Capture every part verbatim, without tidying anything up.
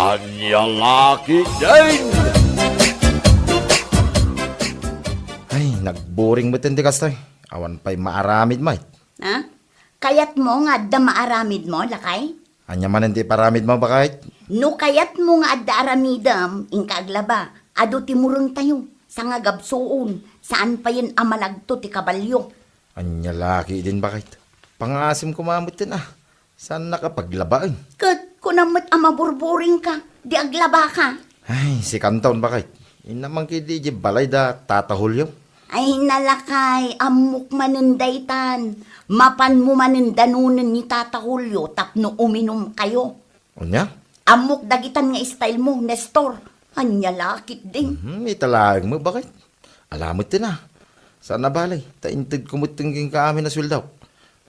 Ania la ketdin? Ay, nagboring met ti kastoy. Awan pay maaramid met. Ha? Kayatmo nga adda maaramidmo, lakay? Ania manen ti iparamidmo, baket? No kayatmo nga adda aramidem, inka aglaba. Adu ti murengtayo, sangagabsuon, saan payen a malagto ti kabalio. Ania la ketdin, baket? Pangaasim koma metten a. Saannak a paglabaen. Ket kunam met a maburburingka, di aglabaka. Ay, sikanton, baket. Inna man ketdi idiay balay da Tata Julio. Ay, nalakay, ammok manen daytan. Mapanmo manen danonen ni Tata Julio tapno uminumkayo. Ania? Ammok dagitan nga style mo, Nestor. Ania la ketdin? Hmm, ita laeng met, baket. Ala metten a. Saan a bale, ta intedko metten kenka amin a sueldok.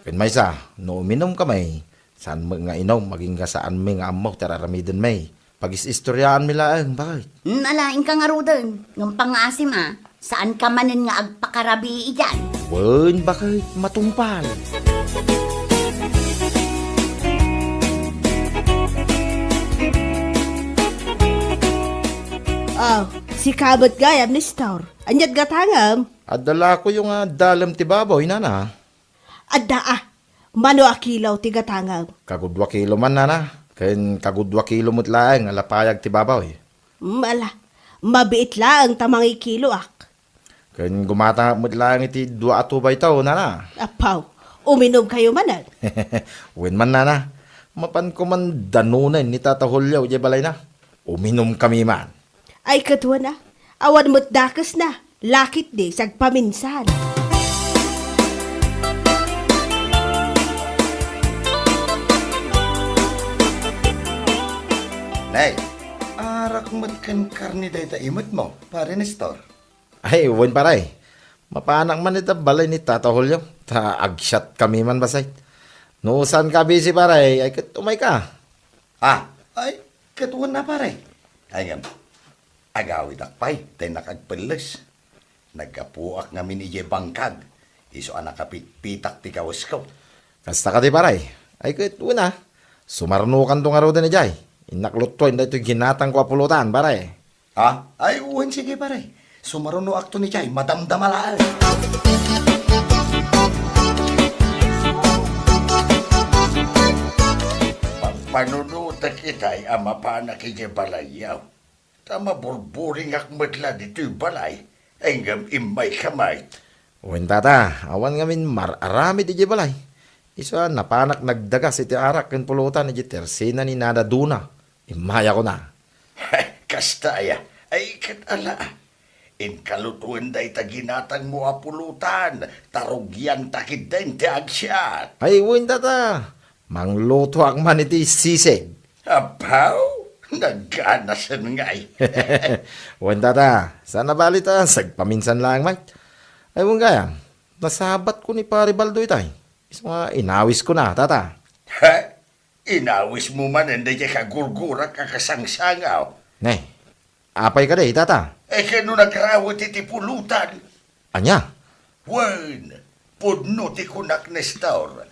Ken maysa, no uminumkami, saan met nga inum, agingga saanmi nga ammo ti ar-aramidenmi. Pagis-istoriaanmi laeng, baket. Hmm, ala, inka ngaruden. Ngem pangaasim a, saanka manen nga agpakarabii idiay. Wen, baket, matungpal. Oh, sika met gayam, Nestor. Ania't gatangem? Adda lakoyo nga dalem ti baboy, nana. Adda a. Mano a kilo ti gatangem? Kagudua kilo man, nana. Ken kagudua kilo met laeng a lapayag ti baboy. Mm, ala. Mabiit laeng ta mangikiloak. Ken gumatangak met laeng iti dua a tubayto, nana. Apaw, uminumkayo manen? Wen man, nana. Mapanko man danonen ni Tata Julio idiay balayna. Uminumkami man. Ay, ket wen a, awan met dakesna, la ketdi sagpaminsan. Nay, arak met ken karne dayta imetmo, Pare Nestor? Ay, wen, pare. Mapanak man ita balay ni Tata Julio, ta agsiatkami man bassit. No saanka a busy, pare, ay ket umayka. Ah, ay, ket wen a, pare. Ay, ngem, agawidak pay ta innak agpelles. Naggapuak ngamin idiay bangkag, isu a nakapitpitak ti kawesko. Kasta kadi, pare? Ay ket wen a, sumarnokanto ngaruden idiay. Innak lutuen daytoy ginatangko a pulutan, pare. Ha? Ay, wen, sige, pare. Sumarunoakton idiay, madamdama laeng. Pagpanunotek itay a mapanak idiay balayyo. Ta maburburingak met la ditoy balay, ngem immayka met. Wen, tata, awan ngamin mar-aramid idiay balay. Isu a napanak nagdagas iti arak ken pulutan idiay tersena ni Nana Duna. Immayakon a. Kasta aya, ay ket ala. Inka lutuen dayta ginatangmo a pulutan, ta rugianta ketdin ti agsiat. Ay, wen, tata. Manglutoak man iti sisig. Apaw, nagganasen ngay. Wen, tata, saan a bale ta sagpaminsan laeng met. Ay, wen gayam, nasabatko ni Pare Baldo itay. Isu nga inawiskona, tata. Ha? Inawismo manen daydiay kagurgurak a kasangsangaw? Ne, apay kadi, tata? E, ket no nagrawet iti pulutan? Ania? Wen, pudno ti kunak, Nestor.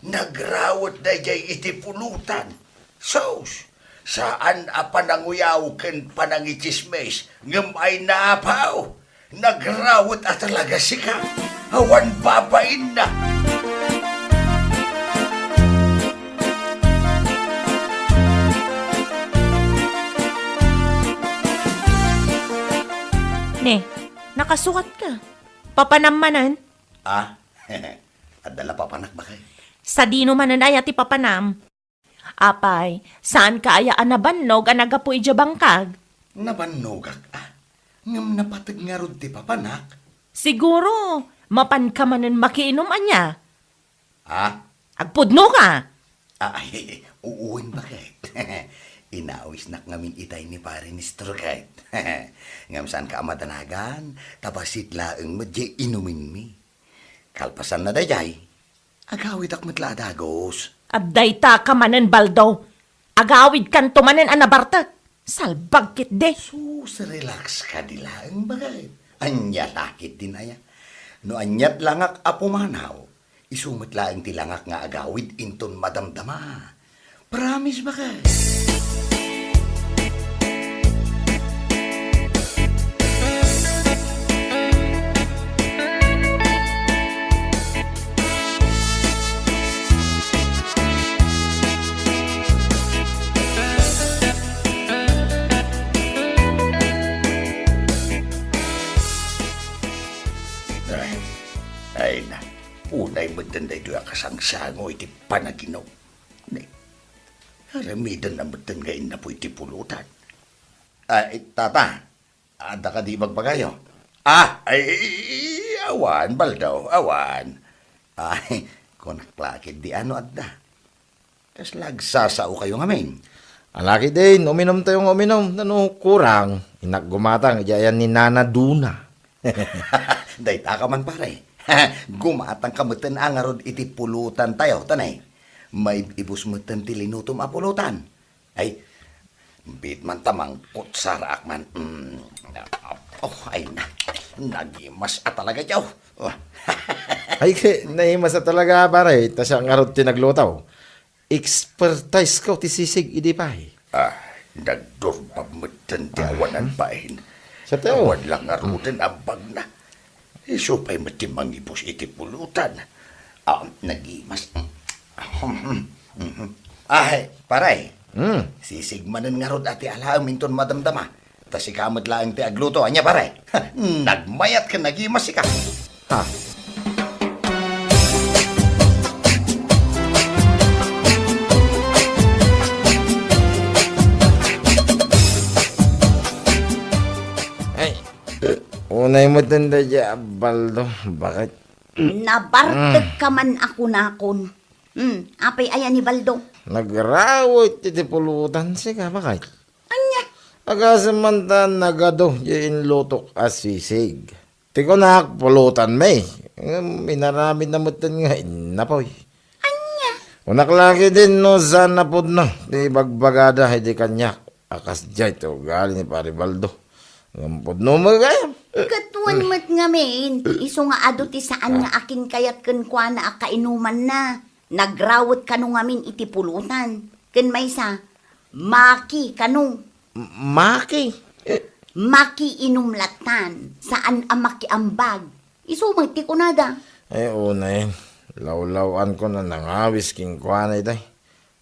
Nagrawet daydiay iti pulutan. Sus, saan a pananguyaw ken panangitsismis, ngem ay naapaw. Nagrawet a talaga sika. Awan babainna. Ne, nakasukatka. Papanam manen? Ah, adda la papanak, baket. Sadino manen aya ti papanam? Apay, saanka aya a nabannog a naggapu idiay bangkag? Nabannogak a, ngem napateg ngarud ti papanak. Siguro, mapanka manen makiinum ania? Ah? Agpudnoka! Ay, wen, baket. Inawisnak ngamin itay ni Pare Nestor ket. Ngem saanka a madanagan, ta bassit laeng met diay inumenmi. Kalpasanna daydiay, agawidak met la a dagus. Adda itaka manen, Baldo. Agawidkanto manen a nabartek. Salbag ketdi. Sus, relax kadi laeng, baket. Ania la ketdin aya? No aniat langak a pumanaw, isu met laeng ti langak nga agawid inton madamdama. Promise, baket. metten daytoy a kasangsango iti panaginum. Ne, aramidenna metten nga innapo iti pulutan. Ah, eh, tata, adda kadi ibagbagayo? Ah, ay, awan, Baldo, awan. Ay, kunak la ketdi no adda. Kasla agsasaokayo ngamin? Ala ketdin, uminumtayo nga uminum. Nano kurang, innak gumatang, idiay ayan ni Nana Duna. Dayta ka man, pare. Gumatang ka metten a ngarud iti pulutan tayo, tanay. Maib-ibus metten ti linutom a pulutan. Ay, bit man ta mangkutsaraak man. Mm. Oh, ay na. Nagimas a talaga, yaw. Oh. Ay, ke, naimas a talaga, pare. Ta siak ngarud ti nagluto. Expertise ko ti sisig idi pay. Ah, nagdurbab metten ti awanan bain. Sa tao. Awan lang ngaruden a bagna. Isu pay met ti mangibus iti pulutan. Ah, nagimas. Ah, pare. Hmm. Sisig manen ngarud a ti alaem inton madamdama. Ta sika met laeng ti agluto. Ania, pare? Nagmayat ken nagimas sika. Ha? Ay, unay met daydiay a Baldo. Bakit? Nabartek ka man a kunakon. Hmm, apay aya ni Baldo? Nagrawet iti pulutan sika, bakit? Ania? Agasem man ta nagadu diay inlutok a sisig. Ti kunak, pulutanmi. Ngem inaramidna metten nga innapoy. Ania? Kunak la ketdin no saan a pudno ti ibagbagada idi kaniak a kasdiay ti ugali ni Pare Baldo. Ngem pudno met gayam. Ket wen met ngamin, isu nga adu ti saan nga akinkayat kenkuana a kainumanna. Nagrawet kano ngamin iti pulutan. Ken maysa, maki kano. M-, maki? Eh. Maki inum lattan, saan a makiambag. Isu met ti kunada. Ay, unay. Lawlaw-anko a nangawis kenkuana itay.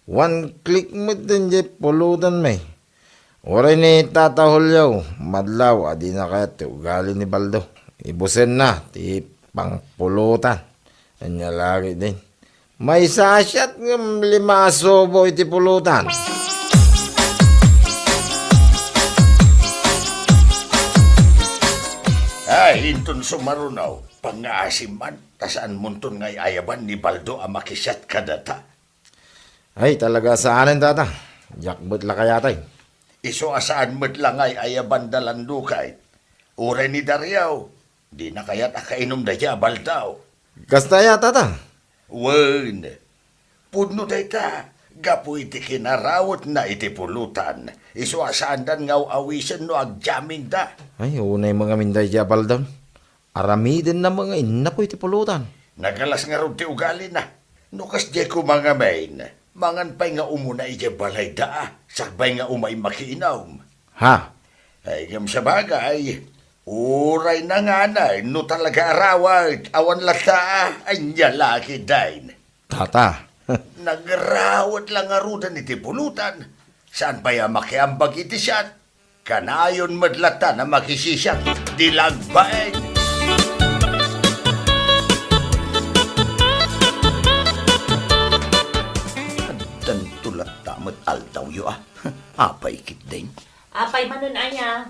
One click met daydiay pulutanmi. Uray ni Tata Julio, madlaw a dina kayat ti ugali ni Baldo. Ibusenna ti pangpulutan. Ania la ketdin. Maysa a siat ngem lima a subo iti pulutan. Ay, inton sumaruno, pangngaasim man, ta saanmonton nga ay-ayaban ni Baldo a makisiat kadata. Ay, talaga saanen, tata. Diak met la kayatay. Isu a saan met la nga ay-ayaban da Landukay. Uray ni Dario, dina kayat a kainom daydiay a Baldo. Kasta aya, tata? Wen, pudno dayta, gapu iti kinarawetna iti pulutan. Isu a saandan nga aw-awisen no agjammingda. Ay, unay met ngamin daydiay a Baldon. Aramidenna met nga innapoy ti pulutan. Nagalas ngarud ti ugalina. No kasdiay koma ngamin, mangan pay nga umuna idiay balayda, sakbay nga umay makiinom. Ha? Ay, ngem sabagay, uray nanganay, no talaga arawet, awan latta, ania la ketdin. Tata. Nagrawet la ngaruden iti pulutan. Saan pay a makiambag iti siat? Kanayon met latta a makisisiat ti lagbaen. Addanto latta met altawyo, a. Apay ketdin? Apay manen aya?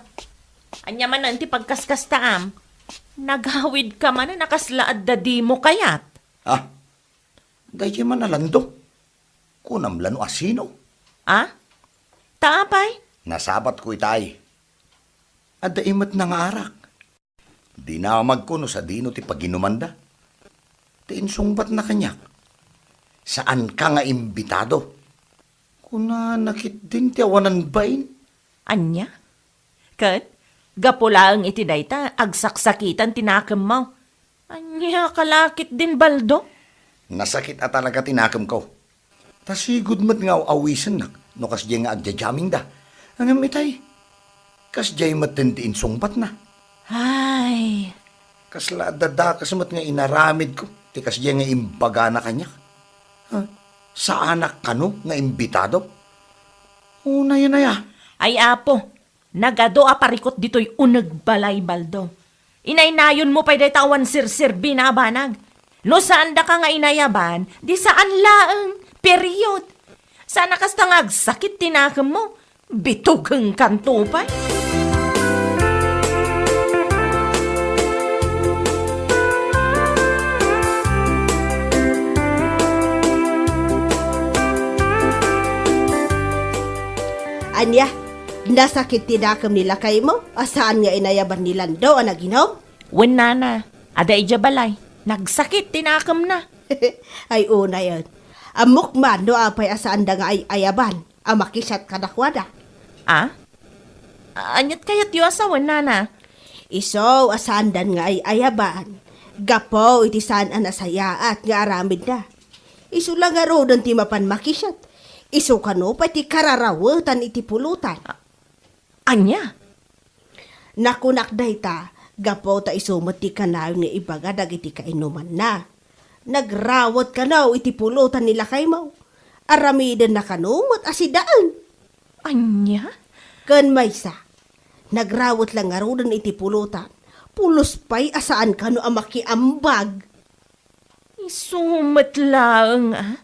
Ania manen ti pagkaskastaam? Nagawidka manen a kasla adda dimo kayat? Ah, daydiay man a Lando. Kunam la no asino? Ah? Ta apay? Nasabatko itay. Adda imetna nga arak. Dinamagko no sadino ti paginumanda. Ti insungbatna kaniak, saanka nga imbitado. Kunana ketdin ti awanan bain. Ania? Ket, gapu laeng iti dayta, agsaksakitan ti nakemmo. Ania ka la ketdin, Baldo? Nasakit a talaga ti nakemko. Ta sigud met nga aw-awisennak no kasdiay nga agjajammingda. Ngem itay, kasdiay metten ti insungbatna. Ay. Kasla adda dakes met nga inaramidko ti kasdiay nga imbagana kaniak. Ha? Saanak kano nga imbitado? Unayen aya? Ay, Apo, nagadu a parikut ditoy uneg balay, Baldo. Inaynayonmo pay dayta awan serserbina a banag. No saandaka nga inayaban, di saan laeng, period. Saan a kasta nga agsakit ti nakemmo, bitugengkanto pay. Ania, nasakit ti nakem ni lakaymo a saan nga inayaban ni Lando a naginom? Wen, nana, adda idiay balay. Nagsakit ti nakemna. Ay, unayen. Ammok man no apay a saanda nga ay-ayaban a makisiat kadakuada. Ah? Aniat kayatyo a sawen, nana? Isu a saandan nga ay-ayaban. Gapu iti saan a nasayaat nga aramidna. Isu la ngaruden ti mapan makisiat. Isu kano pay ti kararawetan iti pulutan. A-, ania? Nakunak dayta, gapu ta isu met ti kanayon nga ibaga dagiti kainumanna. Nagrawet kano iti pulutan ni lakaymo. Aramidenna kano met a sidaen. Ania? Ken maysa, nagrawet la ngaruden iti pulutan. Pulos pay a saan kano a makiambag. Isu met laeng, a?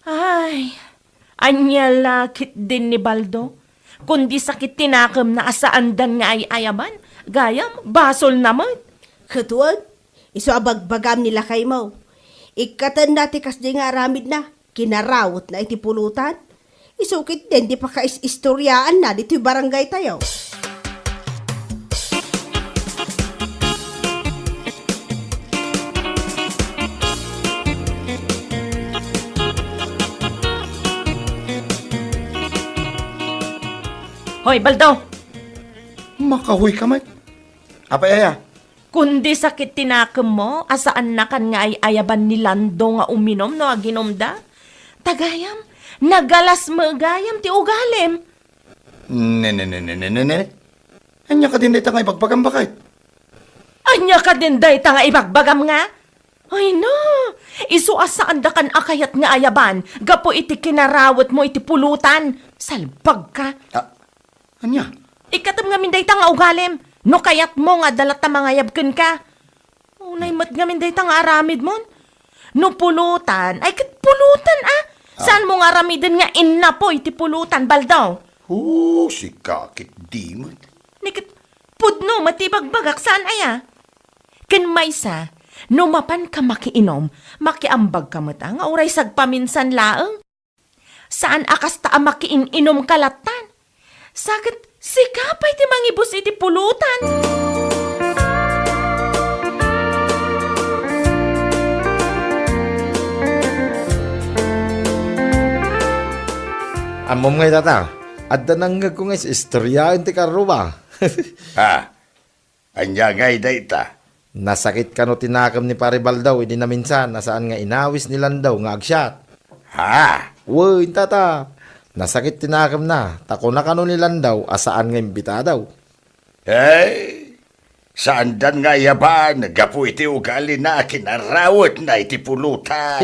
Ay, ania la ketdin ni Baldo? Kundi sakit ti nakemna a saandan nga ay-ayaban, gayam, basolna met. Ket wen, isu a bagbagam ni lakaymo. Ikkatenna ti kasdi nga aramidna, kinarawetna iti pulutan. Isu ketdin ti pakais-istoriaanna ditoy barangaytayo. Hoy, Baldo! Makahuy ka met. Apay aya? Kundi sakit ti nakemmo a saannakan nga ay-ayaban ni Lando nga uminom no aginumda. Ta gayam, nagalas met gayam ti ugalim. Ne, ne, ne, ne, ne, ne, ne. Ania kadin dayta nga ibagbagam, baket? Ania kadin dayta nga ibagbagam nga? Ay na, isu a saandakan a kayat nga ayaban gapu iti kinarawetmo iti pulutan. Salbagka. Ah, ania? Ikkatem ngamin dayta nga ugalim. No kayatmo nga adda latta mangayab kenka. Unay met ngamin dayta nga aramidmon. No pulutan, ay ket pulutan, a. Ah. Saanmo nga aramiden nga innapo iti pulutan, Baldo? Oh, sika ket di met. Ni ket pudno met ti ibagbagak, saan aya? Ken maysa, no mapanka makiinom, makiambagka met, a, nga uray sagpaminsan laeng. Saan a kasta a makiin-inumka lattan. Sa ket sika pay ti mangibus iti pulutan. Ammom ngay, tata, adda nangngegko nga is-istoriaen ti karruba. Ha? Ania ngay dayta? Nasakit kano ti nakem ni Pare Baldaw idi naminsan a saan nga inawis ni Landaw nga agsiat. Ha? Wen, tata. Nasakit ti nakemna, ta kuna kano ni Landaw a saan nga imbitadaw. Ay, saandan nga ayaban gapu iti ugalina a kinarawetna iti pulutan.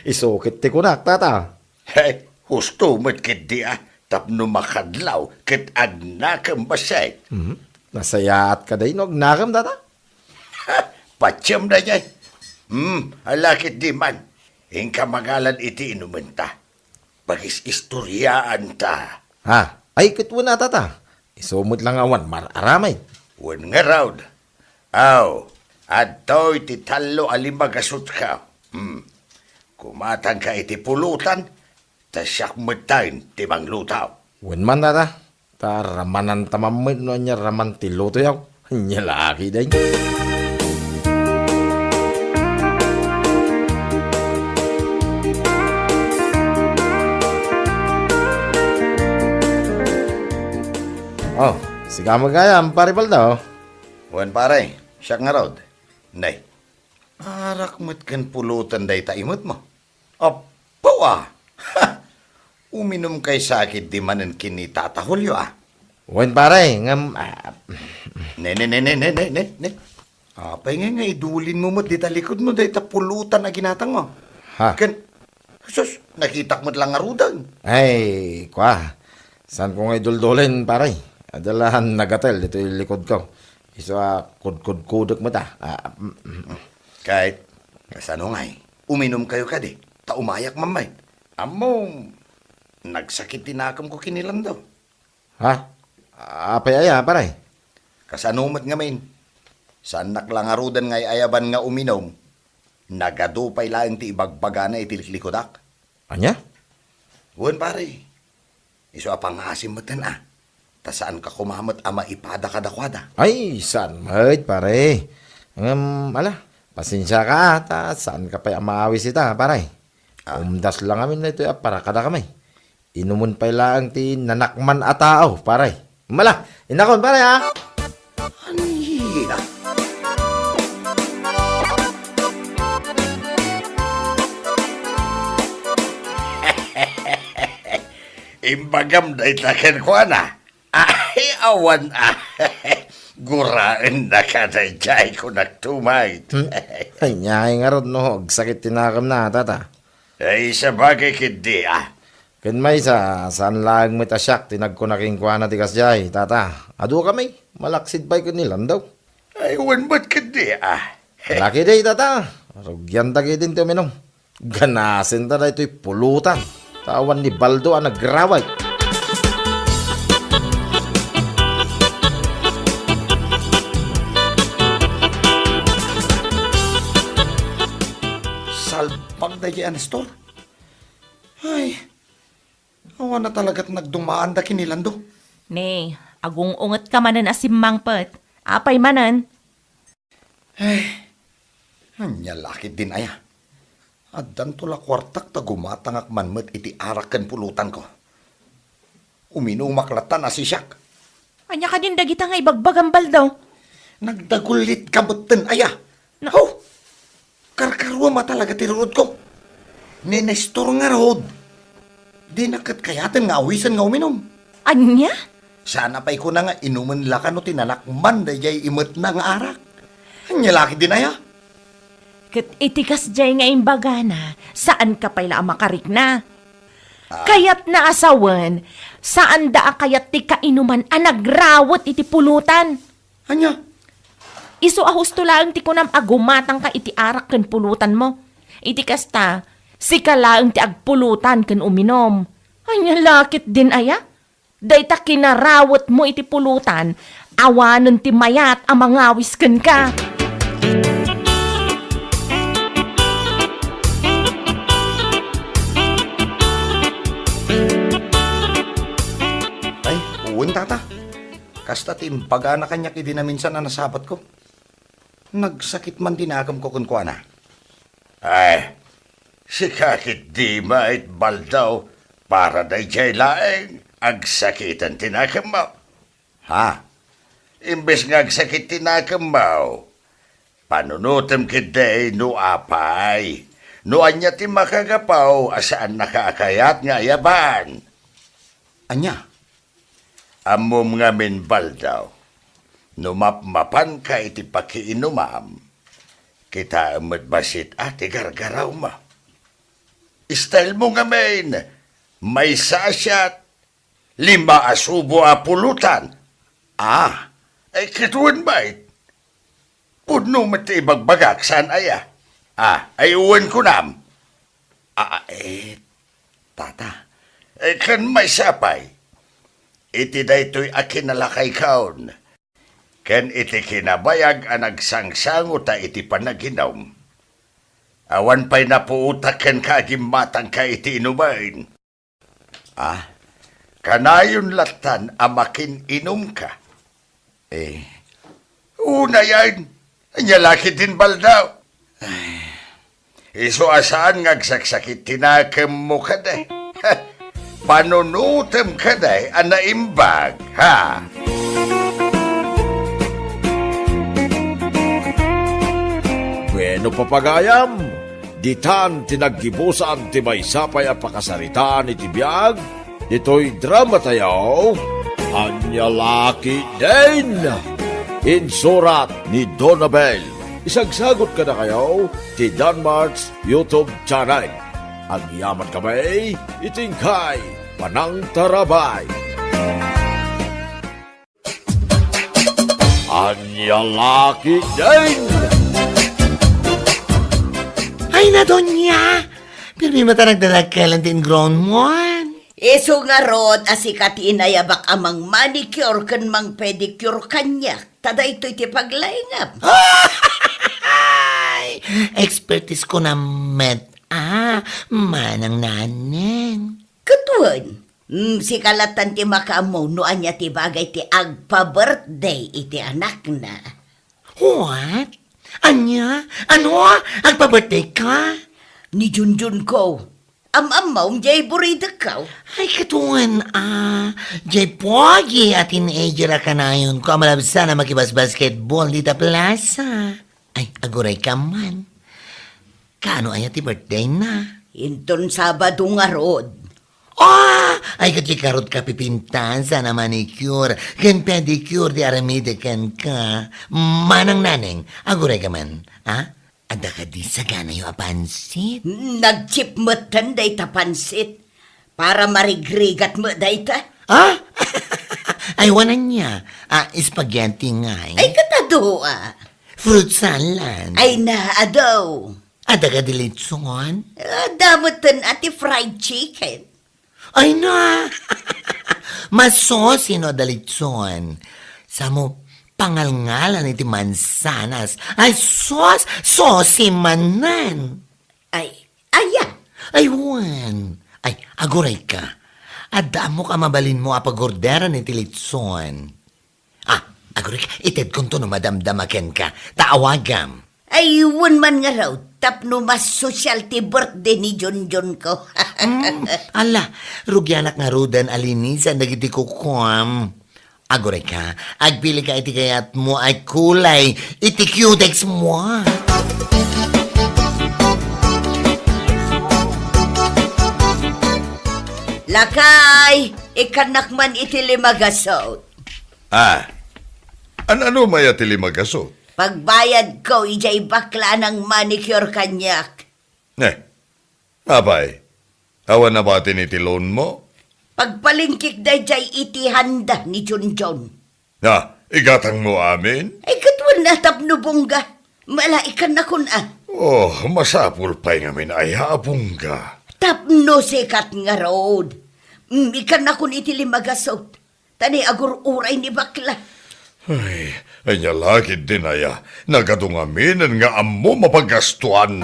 Isu ket ti kunak, tata. Hey, husto met ketdi a, tapno makadlaw ket agnakem bassit. Mhm. Nasayaat ka day no agnakem, tata? Patiem daydiay. Hmm, ala ketdi man. Inka mangalan iti inumenta. Pagis-istoriaanta. Ha? Ay, ket wen a, tata. Isu met la nga awan mar-aramid. Wen ngarud. Aw, adtoy ti tallo a limagasutko. Hmm. Kumatangka iti pulutan, ta siak metten ti mangluto. Wen man, tata. Ta ramananta man met no ania raman ti lutoyo. Ania la ketdi. Oh, sika met gayam, Pare Baldaw. Wen, pare, siak ngarud. Nay, arak met ken pulutan dayta imetmo. Apo a! Ha! Uminumkay sa ketdi manen ken ni Tata Julio a. Wen, pare, ngem, ah, ne, ne, ne. Apay ngay nga idulinmo met dita likud no dayta pulutan a ginatangmo? Ha? Ken, sus, nakitak met la ngaruden. Ay, kua. Saanko nga iduldulin, pare. Adda la nagatel ditoy likudko. Isu a kudkudkudek met a. Ah, mm, mm. Ket, Kasano ngay? Uminumkayo kadi, ta umayak man met. Ammom, nagsakit ti nakemko ken ni Lando. Ha? Apay aya, pare? Kasano met ngamin? Saannak la ngaruden nga ay-ayaban nga uminum. Nagadu pay laeng ti ibagbagana iti liklikudak. Ania? Wen, pare. Isu a pangngaasim metten a. Ta saanka koma met a maipada kadakuada. Ay, saan met, pare. Ngem, ala, pasensiaka a, ta saanka pay a maawis ita, pare. Ah. Umdas la ngamin daytoy a para kadakami. Inumen pay laeng ti nanakman a tao, pare. Mala, innakon, pare, ha? Ania? Imbagam dayta kenkuana. Ay, awan a. Guraennaka daydiay, kunak tumayt. Hmm? Ania ngay ngarud no agsakit ti nakemna, tata? Ay, sabagay ketdi a. Ken maysa, saan laeng met a siak ti nagkuna kenkuana ti kasdiay, tata. Adu kami, malaksid pay ken ni Lando. Ay, wen met ketdi a. Laki day, tata. Rugian dagiti ti uminum. Ganasenta daytoy pulutan. Ta awan ni Baldo a nagraway. Salpag daydiay a Nestor. Ay, awan a talagat nagdumaanda ken ni Lando. Ne, agung-ungetka manen a simmangpet. Apay manen? Ay, ania la ketdin aya? Addanto la kuartak ta gumatangak man met iti arak ken pulutanko. Uminumak latta a sisiak. Ania kadin dagita nga ibagbagam, Baldo? Nagdagullitka metten aya? Na- Haw! Karkaruam a talaga ti rurodko. Ni Nestor ngarud, dina ket kayaten nga awisen nga uminum. Ania? Saan a pay kuna nga inumen la kano ti nanakman daydiay imetna nga arak. Ania la ketdin aya? Ket iti kasdiay nga imbagana, saanka pay la a makarikna. Ah. Kayatna a sawen, saanda a kayat ti kainuman a nagrawet iti pulutan. Ania? Isu a husto laeng ti kunam a gumatangka iti arak ken pulutanmo. Iti kasta, sika laeng ti agpulutan ken uminum. Ania la ketdin aya? Dayta kinarawetmo iti pulutan, awanen ti mayat a mangawis kenka. Ay, wen, tata. Kasta ti imbagana kaniak idi naminsan a nasapatko. Nagsakit man ti nakemko kenkuana. Ay, sika ketdi met, Baldo, para daydiay laeng agsakiten ti nakemmo. Ha? Imbes nga agsakit ti nakemmo, panunotem ketdi no apay, no ania ti makagapu a saannaka a kayat nga ayaban. Ania? Ammom ngamin, Baldo, no mapmapanka iti pakiinumam, kitaem met bassit a ti gargarawmo. Stylemo ngamin, maysa a shot, lima a subo a pulutan. Ah, ay, ket wen met. Pudno met ti ibagbagak, saan aya? Ah, ay, wen kunam. Ah, eh, tata. Eh, ken maysa pay, iti daytoy a kinalakaykon, ken iti kinabayag a nagsangsango ta iti panaginum, awan pay napuotak kenka a gimmatangka iti inumen. Ah, kanayon lattan a makin-inumka. Eh, unayen, ania la ketdin, Baldo? Ay, isu a saan nga agsaksakit ti nakemmo kadi. Panunotem kadi a naimbag, ha? Bueno, papagayam, ditan ti naggibusan ti maysa pay a pakasaritaan iti biag ditoy dramatayo, Ania La Ketdin! Insurat ni Donabel. Isagsagot kadakayo ti Danmart's YouTube channel. Agyamankami iti inkay panangtarabay. Ania La Ketdin! Ay, na, Doña! Pirmi met a nagdadakkel ti ingrown mo. Isu ngarud a sika ti inayabak a mang-manicure ken mang-pedicure kaniak. Ta daytoy ti paglaingam. Ay! Expertise ko na met. Ah, manang naneng. Ket wen, mm, sika lattan ti makaammo no ania ti bagay ti agpa-birthday iti anakna. What? Ania? Ano? Agpa-birthday ka? Ni Junjun ko. Am-ammom, jay buridekko. Ay, ket wen, ah, jay pogi a teenager a kanayonko a malabsan a makibasbasketball dita plaza. Ay, aguray ka man. Kaano aya ti birthday na? Inton Sabado ngarud. Ah! Ay, ket di karot ka pipintas a manicure ken pedicure ti aramidek kenka. Manang naneng, aguray ka man, ha? Adda kadi saganayo a pansit? Nagchip metten dayta pansit. Para marigrigat met dayta. Ah? Ay, wen ania? Ah, spaghetti ngay? Ay, ket adu, ah. Fruit salad? Ay, na, adu. Adda kadi litson? Adda metten a ti fried chicken. Ay na! Masosi no adda litson. Samo pangalngalan iti mansanas. Ay sus! Sosi manen! Ay, aya? Ay wen! Ay, aguray ka. Adda ammok a mabalinmo a pagorderan iti litson. Ah, aguray ka, itedkonto no madamdama kenka. Ta awagam. Ay, wen man ngarud, tapno mas sosyal ti birthday ni Junjun ko. Hmm, ala, rugianak ngaruden a linisan dagiti kukuam. Aguray ka, agpili ka iti kayatmo a kulay iti cutex mo. Lakay, ikkannak man iti limagasot. Ah, an-ano maya ti limagasot? Pagbayadko idiay bakla a nang-manicure kaniak. Eh, apay, awan nabatin iti loan mo? Pagpalingkik daydiay iti handa ni Junjun. Ah, igatangmo amin? Ay, ket wen a tapno bongga. Malaikannakon a. Oh, masapul pay ngamin aya a bongga. Tapno sikat ngarud. Mm, ikannakon iti limagasot. Ta ni agur-uray ni bakla. Ay, ania la ketdin aya, nagadu ngaminen nga ammom a paggastuan.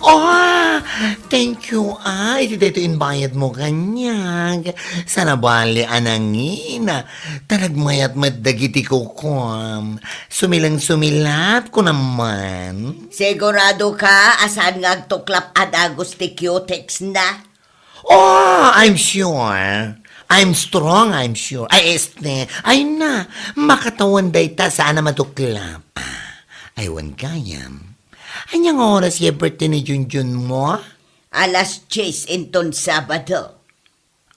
Oh, thank you, ah, iti daytoy imbayadmo kaniak. Sana bali a nangina, ta nagmayat met dagiti kukuam. Sumileng-sumilap ko naman. Sigurado ka a saan nga agtuklap a dagus ti cutex na? Oh, I'm sure. I'm strong, I'm sure. Ay, este, ay na, makatawan dayta saan a matuklap. Ah, ay, wen gayam. Ania nga oras ya birthday ni Junjun mo? Alas dies inton Sabado.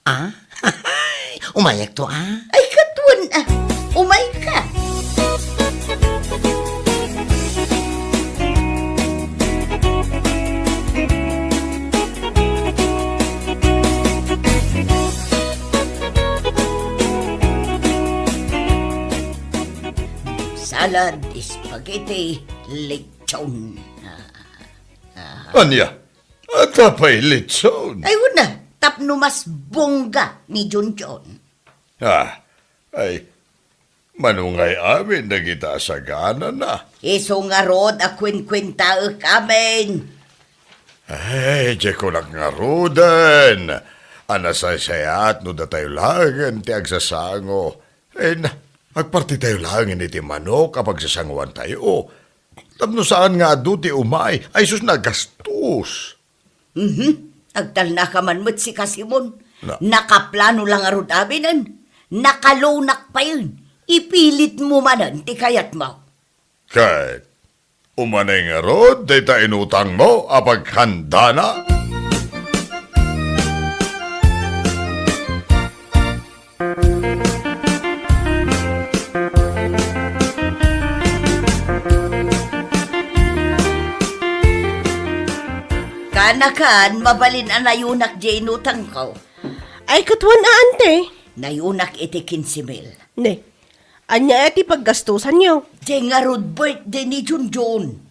Ah? Umayakto, ah? Ay, ket wen, ah. Umayka. Salad, spaghetti, lechon. Ah, ah. Ania? Adda pay litson? Ay, wen a, tapno mas bongga ni Junjun. Ah, ay, mano ngay amin dagita a saganana? Isu ngarud a kuenkuentaek amin. Ay, diay kunak ngaruden a nasaysayaat no datayo laengen ti agsasango. Ay na, agpartitayo laengen iti manok a pagsasangoantayo. Tapno saan nga adu ti umay, ay sus, nagastos. Mhm. Agtalnaka man met sika, Simon. Na- Nakaplano la ngarud aminen. Nakalunak payen. Ipilitmo manen ti kayatmo. Ket, umanay ngarud dayta inutangmo a paghandana? Anakan, mabalin a nayunak diay inutangko. Ay, ket wen a, ante. Nayunak iti kinse mil. Ne, ania ti paggastosanyo? Diay ngarud birthday ni Junjun.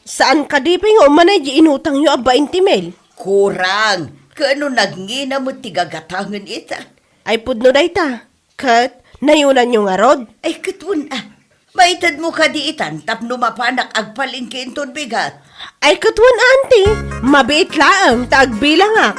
Saan kadi pay nga umanay diay inutangyo a bainte mil? Kurang. Ket no nagngina met ti gagatangen ita. Ay, pudno dayta. Ket nayunanyo ngarud? Ay, ket wen a. Maitedmo kadi itan tapno mapanak agpalengke inton bigat? Ay, ket wen a, anti. Mabiit laeng ta agbilangak.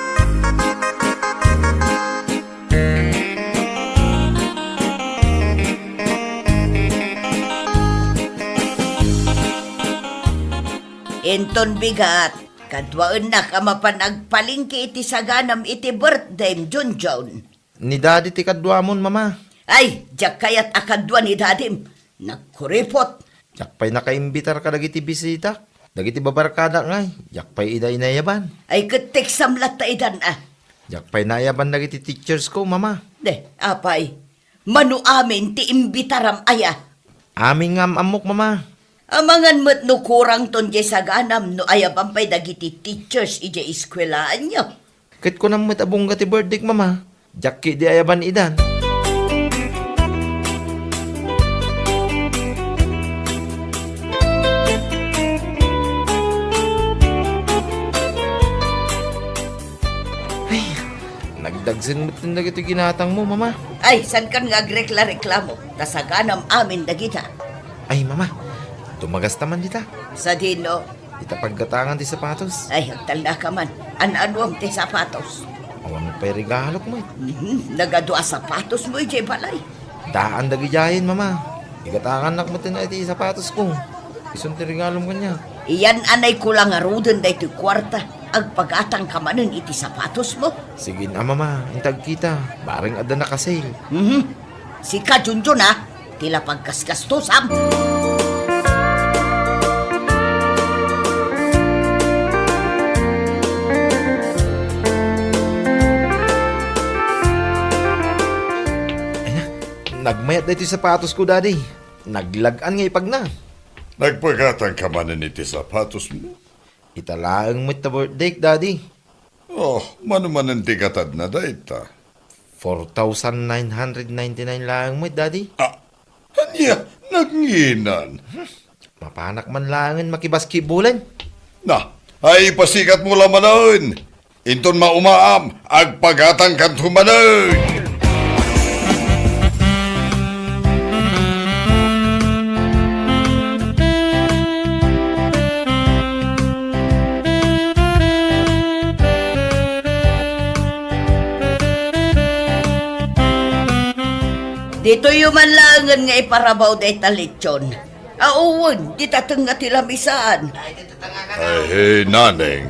Inton bigat, kaduaennak a mapan agpalengke iti saganam iti birthdayem, Junjun. Ni Daddy ti kaduamon, Mama. Ay, diak kayat a kadua ni Dadim. Nagkuripot. Diak pay nakaimbitar kadagiti bisita. Dagiti babarkadak ngay, diak pay ida inayaban. Ay, ket teksam latta idan a. Diak pay naayaban dagiti teachers ko, Mama. De, apay. Mano amin ti imbitaram aya? Amin nga am-ammok, Mama. Amangan met no kurangton diay saganam no ayaban pay dagiti teachers idiay eskuelaanyo. Ket kunam met a bungga ti birthdayk, Mama. Diak ketdi ayaban idan. Ay, nagdagsen met dagiti ginatangmo, Mama. Ay, saankan nga agrekla-reklamo, ta saganam amin dagita. Ay, Mama, tumagasta man dita. Sadino? Ita paggatangan ti sapatos. Ay, agtalnaka man. An-anuam ti sapatos? Awan pay regalok met. Mhm, nagadu a sapatosmo idiay balay. Daan dagidiayen, Mama. Igatangannak met ti sapatosko. Isun ti regalom kaniak. Iyan-anayko la ngaruden daytoy kuarta. Agpagatangka manen iti sapatosmo. Sige a, Mama. Inta agkita. Bareng adda naka-sale. Mhm. Sika, Junjun, a, ti la paggasgastosam. Ay na, nagmayat daytoy sapatosko, Daddy. Naglag-an nga ipagna. Nagpagatangka manen iti sapatosmo? Ita laeng met ta birthdayk, Daddy. Oh, mano manen ti gatadna dayta? Four thousand nine hundred ninety-nine laeng met, Daddy. Ah, ania, nagnginan? Mapanak man laengen makibasketballen. Na, ay, ipasikatmo la manen. Inton maumaam, agpagatangkanto manen. Ditoyyo man laengen nga iparabaw dayta lechon. Awan, dita tengnga ti lamisaan. Ay, Naneng.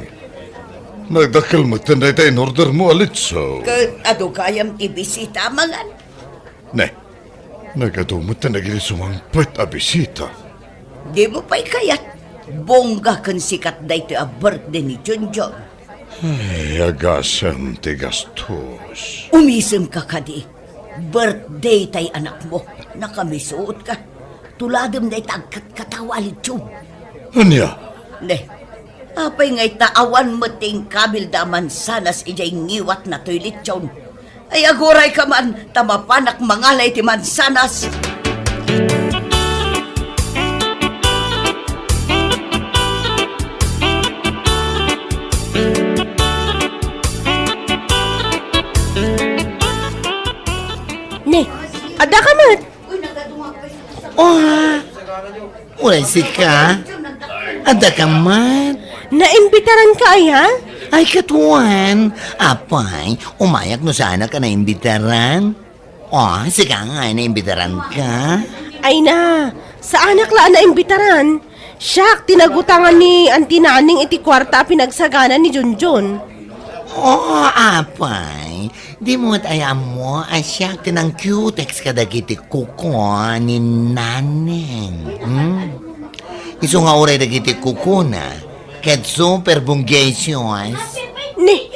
Nagdakkel metten dayta in-ordermo a lechon. Ket adu gayam ti bisita a mangan. Ne, nagadu met dagiti sumangpet a bisita. Dimo pay kayat, bongga ken sikat daytoy a birthday ni Junjun. Ay, agasem ti gastos. Umisemka kadi. Birthday tay anakmo. Nakamisuotka. Tuladem dayta agkatkatawa a lechon. Ania? Ne, apay nga ita awan met ti inkabilda a mansanas idiay ngiwatna toy lechon? Ay, agurayka man, ta mapanak mangala iti mansanas. Ne, adda ka met? Oh, uray sika? Adda ka met? Naimbitaran ka aya? Ay, ket wen. Apay, umayak no saanak a naimbitaran. Oh, sika nga, naimbitaran ka? Ay na, saanak la a naimbitaran. Siak ti nagutangan ni Auntie Naneng iti kuarta a pinagsagana ni Junjun. Oh, apay. Dimo met aya ammo a siak ti nangkiutex kadagiti kuko ni Naneng. Hmm? Isu nga uray dagiti kukona, ket super bonggacious. Ni,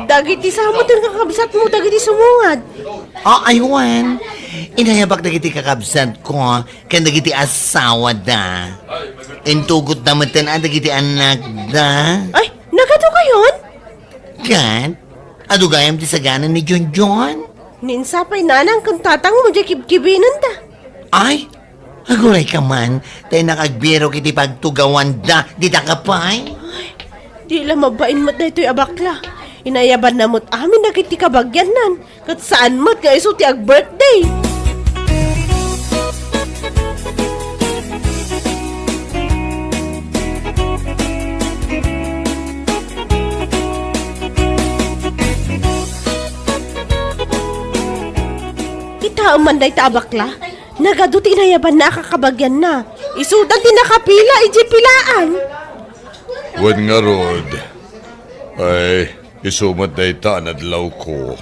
dagiti sa met ti kakabsatmo dagiti sumungad. Ah, aywan. Inayabak dagiti kakabsatko ken dagiti asawada. Intugotda metten a dagiti anakda. Ay, Ket, adu gayam ti sagana ni Junjun? Ni insapay nanang ken tatangmo diay kibkibinenda. Ay, aguray ka man, ta innak agbirok iti pagtugawanda dita, apay. Ay, di la mabain met daytoy a bakla. Inayabanna met amin dagiti kabagiannan. Ket saan met nga isu ti ag-birthday. Kitaem man dayta a bakla, nagadu ti inayabanna a kakabagianna. Isuda ti nakapila idiay pilaan. Wen ngarud, ay, isu met dayta a nadlawko.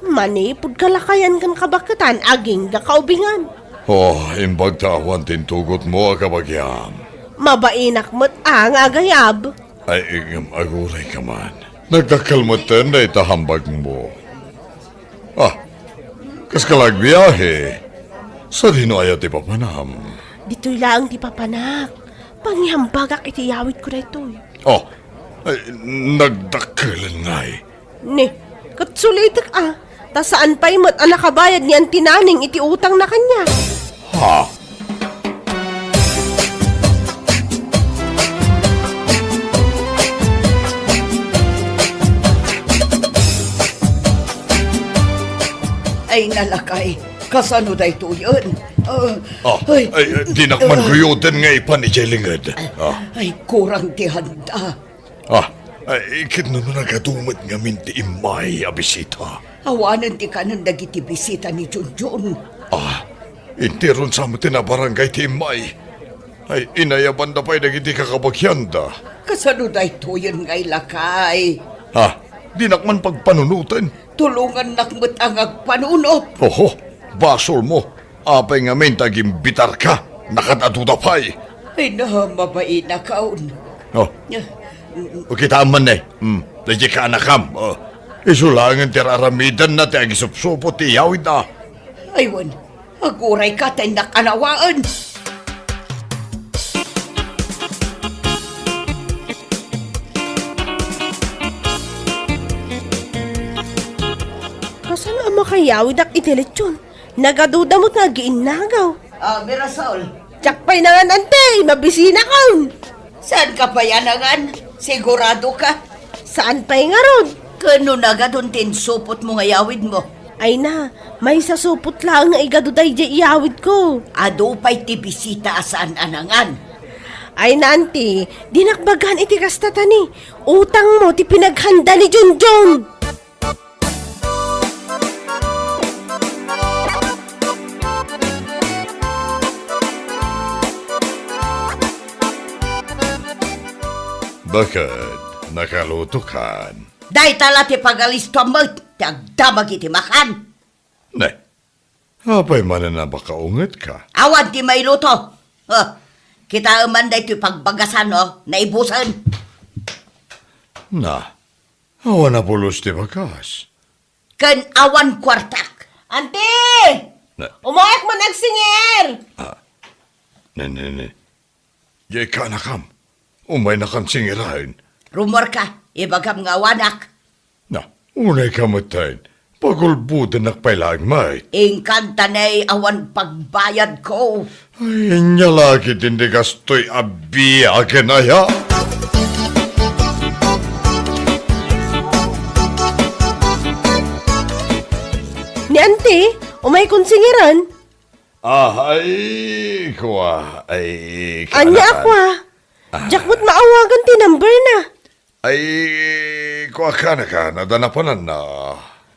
Manipud kalakayan ken kabaketan, agingga kaubingan. Oh, imbag ta awan ti intugotmo a kabagiam. Mabainak met a nga agayab. Ay, ngem aguray ka man. Nagdakkel metten dayta hambagmo. Ah, kaskala agbiahe? Sadino aya ti papanam? Ditoy laeng ti papanak. Pangihambagak iti iyawidko daytoy. Oh, ay, nagdakkelen ngay. Ni, ket sulitek a, ta saan pay met a nakabayad ni Auntie Naning iti utangna kaniak. Ha? Ay, nalakay, kasano daytoyen? Ah, Ah, ay, ay, ay, dinak man guyoden nga ipan idiay linged. Ah. Ay, kurang ti handa. Ah, ay, ket no nagadu met ngamin ti immay a bisita? Awanen ti kanen dagiti bisita ni Junjun. Ah, interon sa met ti nabarangay ti immay. Ay, inayabanda pay dagiti kakabagianda. Kasano daytoyen ngay, lakay? Ah, dinak man pagpanunoten. Tulongannak met a nga agpanunot. Oho, basolmo. Apay ngamin ta agimbitarka? Nakat-aduda pay. Ay, na, mabainakon. Oh. Ah, O, kitaem man, ne. Hmm, daydiay kaanakam. Oh. Isu laengen ti ar-aramidenna ti agisupsupot ti iyawidna. Ay, wen, agurayka ta innak anawaen. Kasano a makayawidak iti lechon? Nagaduda met nga agiinnagaw. Ah, Mirasol. Diak pay nangan, Auntie, mabisinakon. Saanka pay a nangan? Sigurado ka? Saan pay ngarud? Ken no nagadun ti insupotmo nga yawidmo? Ay na, maysa supot laeng nga igadu daydiay iyawidko. Adu pay ti bisita a saan a nangan. Ay na, Auntie, dinak bagaan iti kasta ta ni utangmo ti pinaghanda ni Junjun. Bakit? Nakalutokan? Dayta la ti pagalistoam met ti agdamag iti makan. Ne, apay manen a makaungetka? Awan ti mailuto. Oh, kitaem man daytoy pagbagasan, oh, naibusen. Na, awan a pulos ti bagas. Ken awan kuartak. Auntie! Na- Umayek man agsingir! Ah, ne, ne, ne. Diay kaanakam. Umaynakan singiren. Rummuarka, ibagam nga awanak. Na, unayka metten. Pagulbodennak pay laeng met. Inkanta ne awan pagbayadko. Ay, ania la ketdi ti gastoy a biagen aya? Ni Auntie, umaykon singiren. Ah, ay, kua, ay, ania kaanakan. Kua? Ah. Diak met maawagan ti number na. Ay, kua, kaanakan, adda napananna.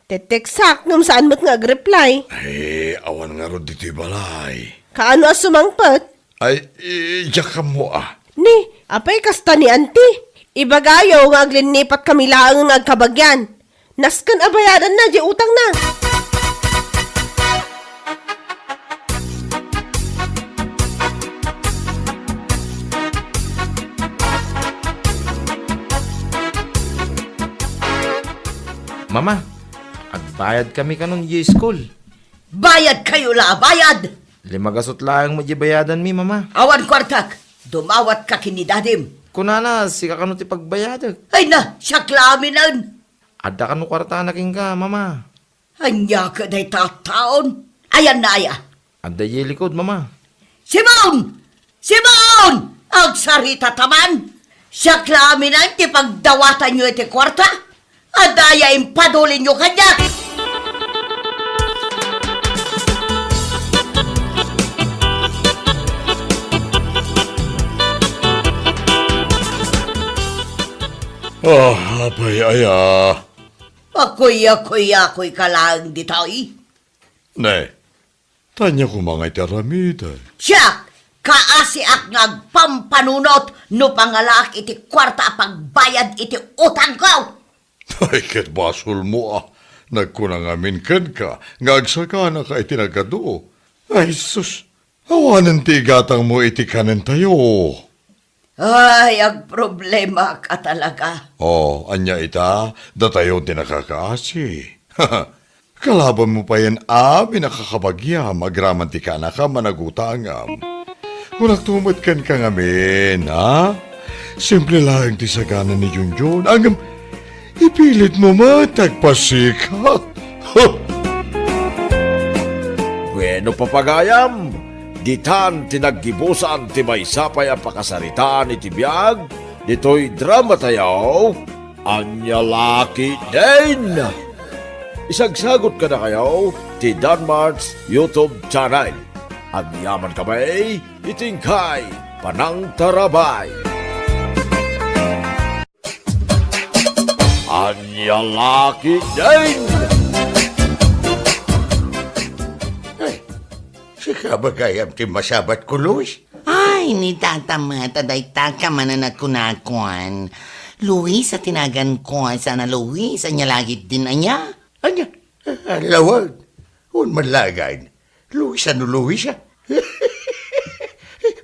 Teteksak, ngem saan met nga agreply. Ay, awan ngarud ditoy balay. Kaano a sumangpet? Ay, i-, diak ammo, ah. Ni, apay kasta ni Auntie? Ibagayo nga aglinnipat kami laeng nga agkabagian. Nasken a bayadanna diay utangna. Mama, agbayad kami kanon idiay school. Bayad kayo la a bayad! Lima gasut laeng met diay bayadanmi, Mama. Awan kuartak. Dumawatka ken ni Dadim. Kunana, sika kano ti pagbayadek. Ay na, siak la aminen. Adda kano kuartana kenka, Mama? Ania ket dayta a taon? Ayanna aya? Adda idiay likod, Mama. Simon! Simon! Agsarita ta man! Siak la amin ti pagdawatanyo iti kuarta. Adda aya impadulinyo kaniak? Ah, apay aya? Akuya-kuyakoyka laeng ditoy. Ne, ta ania koma nga iti aramid? Siak, kaasiak nga agpampanunot no pangalaak iti kuarta a pagbayad iti utangko. Ay, ket basolmo a. Nagkuna ngamin kenka nga agsaganaka iti nagadu. Ay, sus, awanen ti igatangmo iti kanentayo. Ay, agproblemaak a talaga. Oh, ania ita? Datayo ti nakakaasi. Kalabanmo payen amin a kakabagiam agraman ti kanaka managutangam. Kunakto met kenka ngamin, ha? Simple laeng ti sagana ni Junjun. Ngem ipilitmo met ti agpasikat. Bueno, papagayam, ditan ti naggibusan ti maysa pay a pakasaritaan iti biag ditoy dramatayo. Ania la ketdin? Isagsagot kadakayo ti Danmart's YouTube channel. Agyamankami iti inkay panangtarabay. Ania la ketdin? Ay, sika ba gayam ti masabatko, Luis? Ay, ni Tata met, a dayta ka manen a kunakon. Luis a ti naganko, saan a Luis, ania la ketdin aya? Ania? Ah, lawen. Wen man laengen. Luis a no Luis a.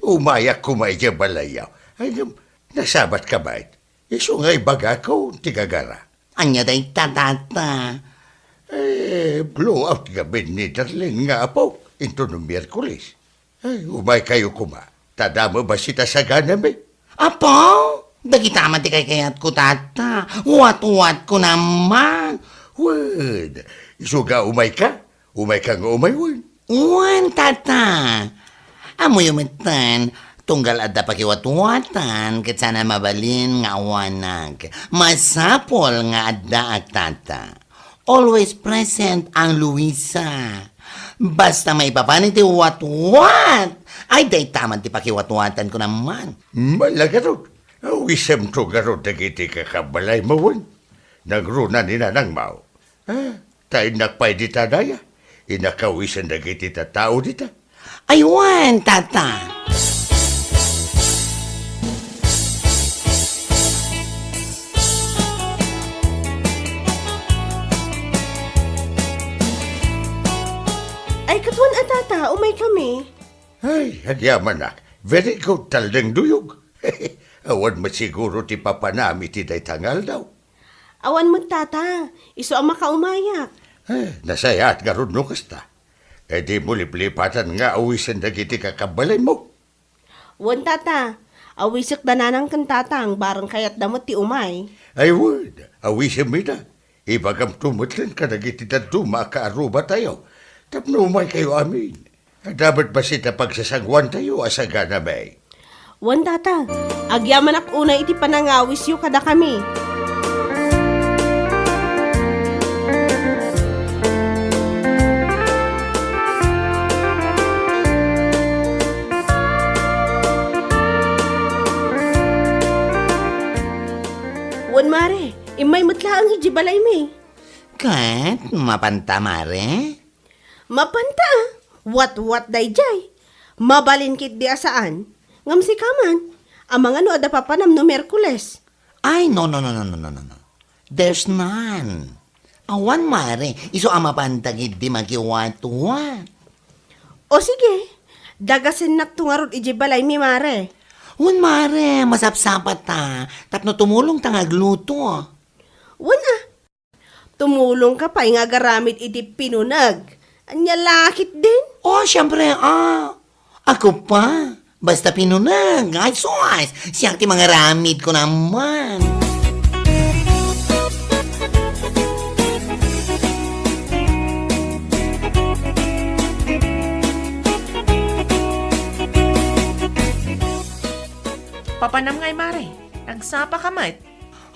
Umayak koma idiay balayyo. Ay, ngem, nasabatka met. Isu nga ibagakon ti gagara. Ania dayta, Tata? Eh, blowout ngamin ni Darlene nga apok, intono Miyerkules. Ay, umaykayo koma. Ta adda met bassit a saganami. Apo, dagita met ti kaykayatko, Tata. Watwatko naman. Wen, isu nga umayka? Umayka nga umay wen? Wen, Tata. Ammoyo metten, tunggal adda pakiwatwatan, ket saan a mabalin nga awanak. Masapul nga addaak, Tata. Always present ang Luisa. Basta maipapan iti watwat, ay dayta man ti pakiwatwatanko naman. Mala garud, awisemto garud dagiti kakabbalaymo wen. Nagruna ni nanangmo. Ah, ta innak pay dita daya. Innak awisen dagiti tattao dita. Ay wen, Tata. Ay, ket wen a, Tata, umaykami. Ay, agyamanak. Very good, Taldeng Duyog. Awan met siguro ti papanam iti dayta nga aldaw. Awan met, Tata. Isu a makaumayak. Eh, nasayaat ngarud no kasta. Eh, dimo liplipatan nga awisen dagiti kakabbalaymo. Wen, Tata. Awisek da nanang ken tatang, bareng kayatda met ti umay. Ay, wen. Awisem ida. Ibagamto metten kadagiti dadduma a kaarrubatayo tapno umaykayo amin. Adda met bassit a pagsasangoantayo a saganami. Wen, Tata, agyamanak unay iti panangawisyo kadakami. Wen, Mare, immay met laeng idiay balaymi. Ket mapanta, Mare? Mapanta, a. Watwat daydiay. Mabalin ketdi a saan. Ngem sika man, amangan no adda papanam no Miyerkules? Ay, no, no, no. There's none. Awan, Mare. Isu a mapanta ketdi makiwatwat. O sige, dagasennakto ngarud idiay balaymi, Mare. Wen, Mare, masapsapata. Tapno tumulongta nga agluto. Wen, a. Tumulongka pay nga agaramid iti pinuneg. Ania la ketdin? Oh, siempre, a. Ako pa. Basta pinuneg. Ay, sus! Siak ti mangaramid ko naman. Papanam ngay, Mare? Nagsapa ka met?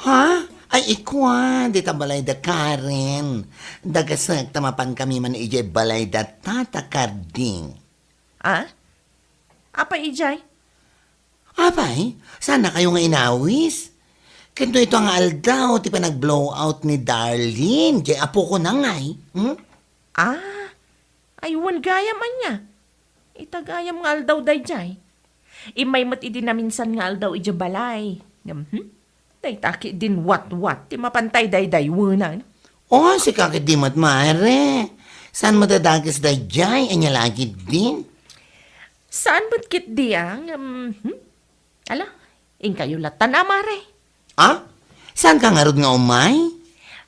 Ha? Ay, ikua, dita balay da Karen. Dagasek ta mapan kami man idiay balay da Tata Karding. Ah? Apay idiay? Apay, saan na kayo nga inawis? Ket no ito nga aldaw ti panag-blowout ni Darlene, diay apoko na ngay. Hmm? Ah, ay wen gayam ania. Ita gayam nga aldaw daydiay. Immay met idi naminsan nga aldaw idiay balay. Ngem, hmm? Dayta ketdin watwat ti mapan tay daydaywenan. Oh, sika ketdi met, Mare. Saan met a dakes daydiay? Ania la ketdin? Saan met ketdi a, ngem, hmm? Ala, inkayo lattan a, Mare. Ah? Saan ka ngarud nga umay?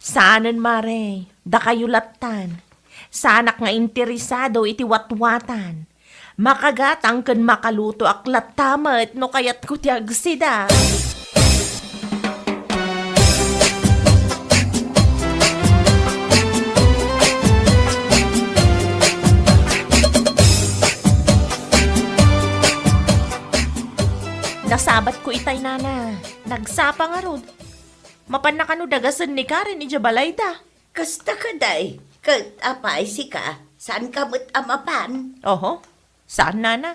Saanen, Mare. Dakayo lattan. Saanak nga interesado iti watwatan. Makagatang ken makalutoak latta met no kayatko ti agsida. Nasabatko itay, nana. Nagsapa ngarud. Mapanna kano dagasen ni Karen idiay balayda. Kasta kadi, ket apay sika, saanka met a mapan? Oho, saan, nana.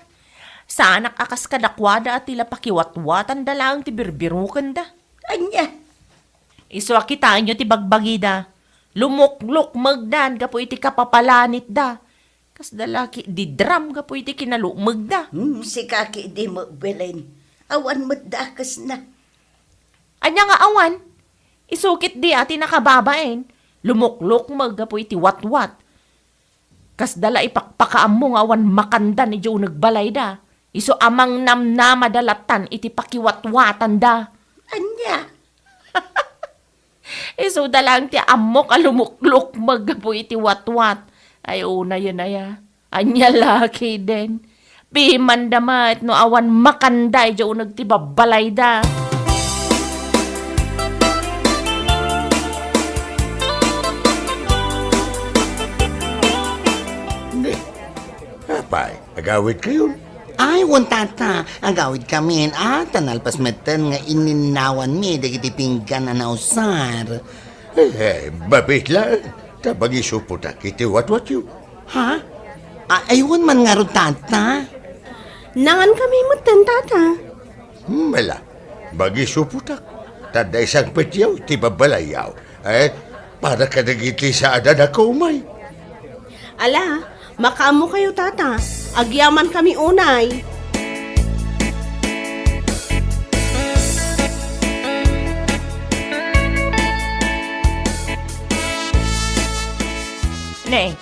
Saanak a kas kadakuada a ti la pakiwatwatanda laeng ti birbirokenda. Ania? Isu a kitaenyo ti bagbagida. Lumuklukmegdan gapu iti kapapalanitda. Kasda la ketdi dram gapu iti kinalukmegda. Hmm, sika ketdi met, Belen. Awan met dakesna. Ania nga awan? Isu ketdi a ti nakababain, lumuklukmeg gapu iti watwat. Kasda la ipakpakaammo nga awan makandan idiay uneg balayda. Isu a mangnamnamada lattan iti pakiwatwatanda. Ania? Isuda laeng ti ammok a lumuklukmeg gapu iti watwat. Ay, unayen aya. Ania la ketdin? Pimanda met no awan makanda idiay uneg ti babbalayda. Apay, agawidkayon? Ay, wen, tata, agawidkamin. Ah, ta nalpas metten nga ininnawanmi dagiti pinggan a nausar. Eh, eh, mabit laeng, ta mangisupotak iti watwatyo. Ha? A-, ay, wen man ngarud, tata? Nangankami metten, tata. Hmm, ala, mangisupotak. Ta adda isangpetyo iti babbalayyo. Eh, para kadagiti saan a nakumay. Ala, makaammokayo, tata. Agyamankami unay. Ne,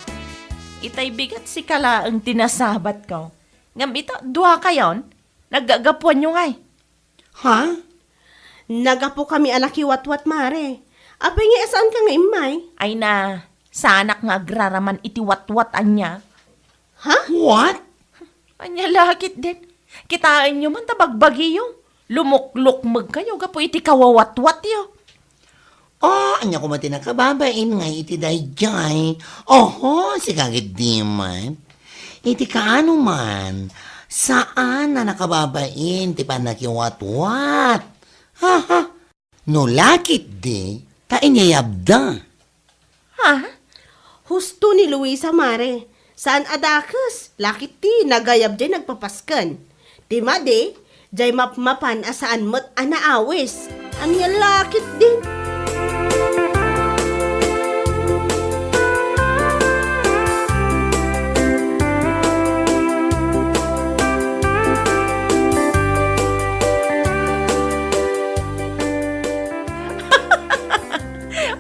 itay bigat sika laeng ti nasabatko. Ngem ita, duakayon, naggagapuanyo ngay. Ha? Nagapokami a nakiwatwat, Mare. Apay nga saanka nga immay? Ay na, saanak nga agraraman iti watwat ania. Ha? What? Ania la ketdin? Kitaenyo man ta bagbagiyo. Lumuklukmegkayo gapu iti kawawatwatyo. Oh, ania koma ti nakababain nga iti daydiay? Oho, sika ketdi met. Iti kaano man, saan a nakababain ti pannakiwatwat. Ha, ha. No la ketdi, ta inyayabda. Ha? Husto ni Luisa, Mare. Saan a dakes, la ketdi nagayab diay nagpapasken. Ti madi, diay mapmapan a saan met a naawis. Ania la ketdin?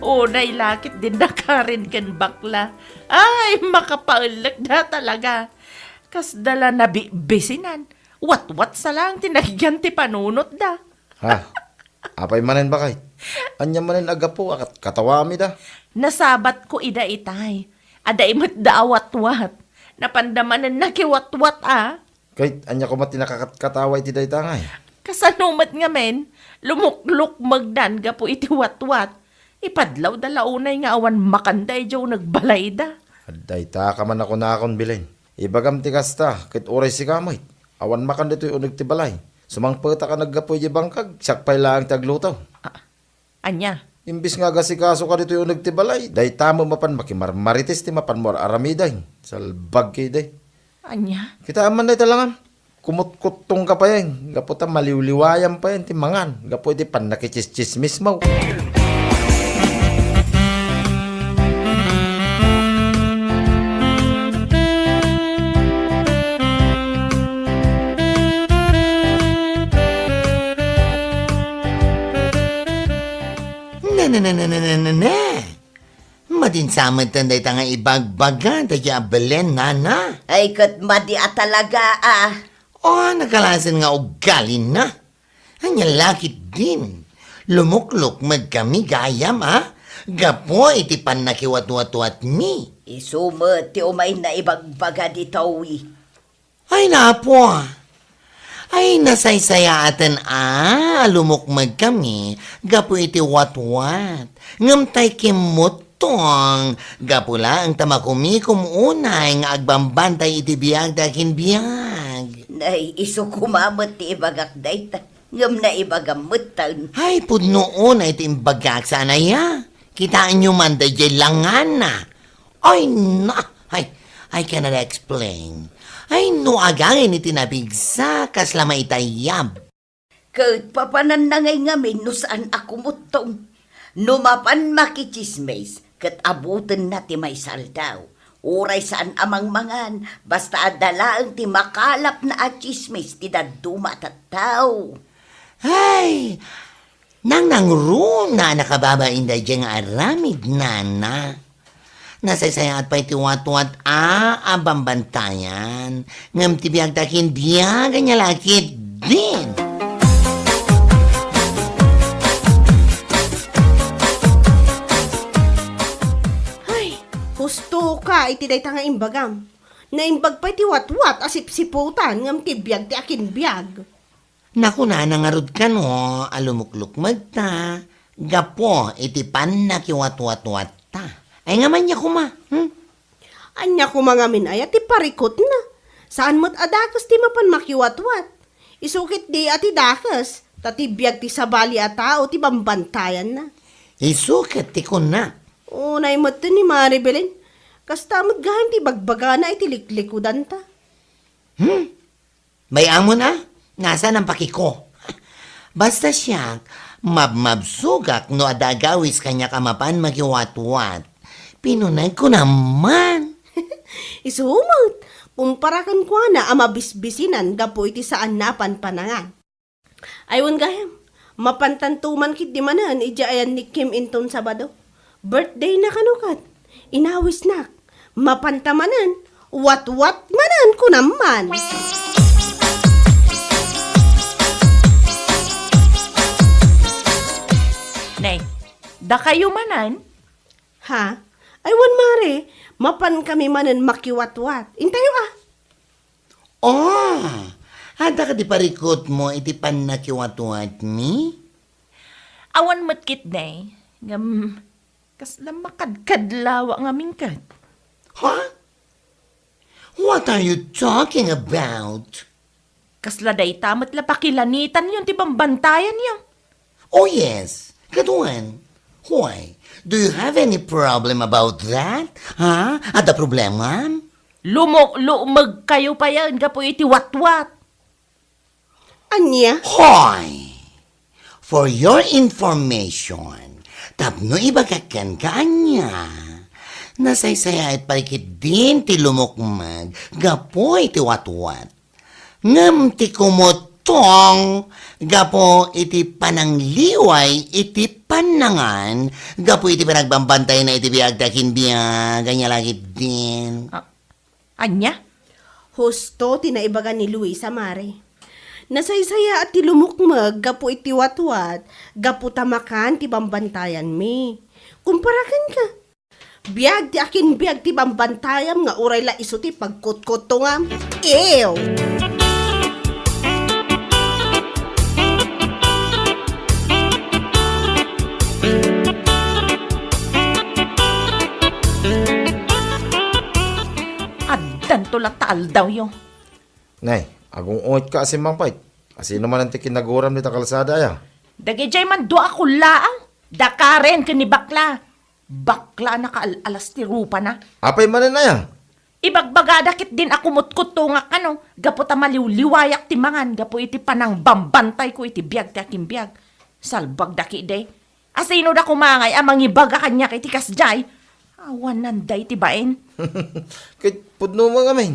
Unay la ketdin da Karen ken bakla. Ay, makapaellek da talaga. Kasda la nabibisinan. Watwat sa laeng ti nagyan ti panunotda. Ha? Apay manen, baket? Ania manen a gapu a kat-, katawami da? Nasabatko ida itay. Adda met da a watwat. Napanda manen nakiwatwat a. Ket ania koma ti nakakatkatawa iti dayta ngay? Kasano met ngamin, lumuklukmegdan gapu iti watwat. Ipadlawda la unay nga awan makanda idiay uneg balayda. Dayta ka man a kunakon, Belen. Ibagam ti kasta, ket uray sika met, awan makan ditoy uneg ti balay. Sumangpetak a naggapu idiay bangkag, siak pay laeng ti agluto. Ah, ania? Imbis nga agasikasoka ditoy uneg ti balay, dayta met mapan makimarmarites ti mapanmo ar-aramidem. Salbag ketdi. Ania? Kitaem man dayta langam. Kumutkuttongka payen, gapu ta maliwliwayam payen ti mangan, gapu iti pannakitsistsismismo. Ne, ne, ne, ne, ne, ne, ne, ne. Madin sa metten dayta nga ibagbaga dayta a Belen, nana. Ay, ket madi a talaga, a. O, nagkalasen nga ugalina. Ania la ketdin? Lumuklukmegkami gayam, a? Gapu iti pannakiwatwatwatmi. Isu met ti umay naibagbaga ditoy. Ay, napo. Ay, nasaysayaaten a, a lumukmegkami gapu iti watwat. Ngem tay kimmuttong, gapu laeng ta makumikom unay nga agbambantay iti biag ti akinbiag. Nay, isu koma met ti ibagak dayta. Ngem naibagam metten. Ay, pudno unay ti imbagak, saan aya? Kitaenyo man daydiay langana. Ay, na! Ay, I cannot explain. Ay, no agangin iti napigsa, kasla maitayyab. Ket papananna ngay ngamin no saan a kumuttong. No mapan makitsismis, ket abutenna ti maysa aldaw. Uray saan a mangmangan, basta adda laeng ti makalapna a tsismis ti dadduma a tattao. Ay, nangnangruna a nakababain daydiay nga aramid, nana. Nasaysayaat pay ti watwat a, a bambantayan. Ngem ti biag ti akinbiag, ania la ketdin. Ay, husto ka iti dayta nga imbagam. Naimbag pay ti watwat a sipsiputan ngem ti biag ti akinbiag. Nakunana ngarud kano a lumuklukmegta gapu iti pannakiwatwatwatta. Ay nga ania koma, hmm? Ania koma ngamin aya ti parikutna? Saan met a dakes ti mapan makiwatwat. Isu ketdi a ti dakes, ta ti biag ti sabali a tao ti bambantayanna. Isu ket ti kunnak. Unay metten ni Mari Belen. Kasta met gayam ti bagbagana iti liklikudanta. Hmm? Bay-amon a, nasaan a pakiko? Basta siak, mabmabsogak no adda agawis kaniak a mapan makiwatwat. Pinunegko naman. Isu met, kumpara kenkuana a mabisbisinan gapu iti saanna a panpanangan. Ay wen gayam, mapantanto man ketdi manen idiay ayannikkim inton Sabado. Birthday na kano ket, inawisnak. Mapanta manen, watwat manen kunam man. Nay, dakayo manen? Ha? Ay wen, Mare, mapan kami manen makiwatwat. Intayo a. Oh, adda kadi parikutmo iti pannakiwatwatmi? Awan met ketdi, ngem kasla makadkadlawa ngamin ket. Huh? What are you talking about? Kasla dayta met la pakilanitanyo ti bambantayanyo. Oh yes, kaduan. Why? Do you have any problem about that? Ha? Adda problemam? Lumukmegkayo payen gapu iti watwat. Ania? Hoy! For your information, tapno ibagak kenka ania, nasaysayaat pay ketdin ti lumukmeg gapu iti watwat. Ngem ti kumuttong gapu iti panangliway iti pannangan, gapu iti panagbambantayna iti biag ti akinbiag, ania la ketdin. Ah, ania? Husto ti naibaga ni Luisa, Mare. Nasaysayaat ti lumukmeg gapu iti watwat, gapu ta makan ti bambantayanmi. Kumpara kenka, biag ti akinbiag ti bambantayam nga uray la isu ti pagkutkuttongam. Ew! Addanto latta aldawyo. Nay, agung-ungetka a simmangpet. Asino manen ti kinaguram dita kalsada, aya? Dagidiay man dua a kullaang. Da Karen ken ni Bakla. Bakla a nakaal-alas ti rupana. Apay manen, aya? Ibagbagada ketdin a kumutkuttongak kano, gapu ta maliwliwayak ti mangan gapu iti panangbambantayko iti biag ti akimbiag. Salbagda ketdi. Asinoda koma ngay a mangibaga kaniak iti kasdiay? Awan nanda iti bain. Ket pudno met ngamin.